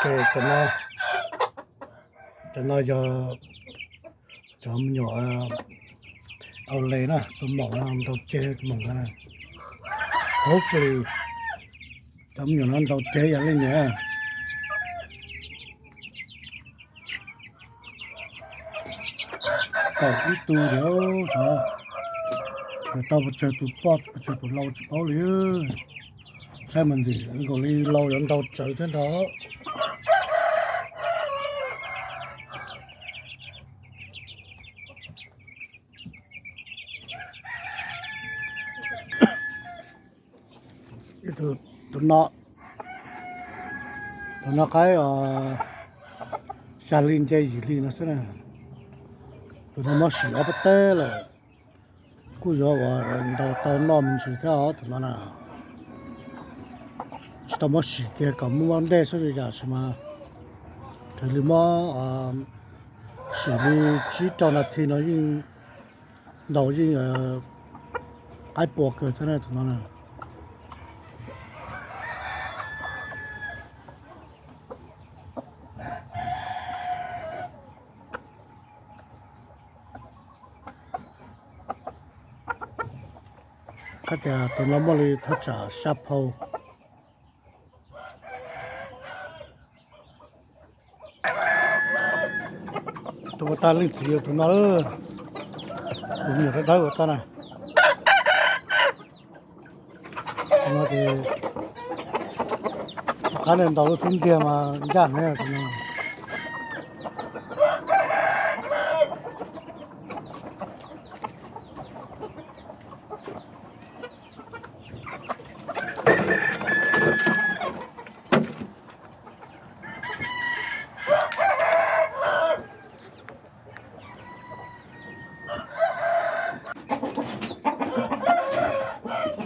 Ces cov no, cov no yog cov me nyuam au le na, tus maum no ntaus ceg tus maum no na. Hopefully cov me nyuam no ntaus ceg yam li niam. Kaum ib tug li sav, yuav tau pes tsawg tus poj pes tsawg tus lau tsis paub li. Saib mas ntxim nkaus li lau yuav ntau tsawv thiab nrog. Tus no, tus no qaib xya hli nce yim hli no xwb na. Tus no muab sim ob peb teg lawm, kuj yuav ua ntaus tau noj me ntsis thiab os tus no na. Tsis tau muab sim kiag kom muaj ntej xwb li yam sis mas raws li muab sim li tsib rau nas this no yeej ntaus yeej qaib puas kawg thiab na tus no na. Koj tias tus no muaj li thaj tsam xya phau. Tus ua tag leej txiv yog tus no, tus me nyuam dawb dawb ua tag na. Tus no ces tom qab niag ntaus lub xub ntiag mas ncaj heev tus no.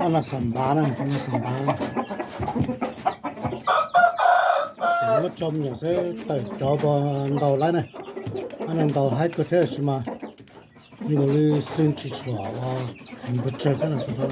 Ob no xam npav na, ob no xam npav. Ces muab tso me nyuam xwb tawm cov puas ntaus laib na. Ob no ntaus haib kawg thiab sis mas zoo nkaus li xwb tsis tshua heev pes tsawg thiab no tus no.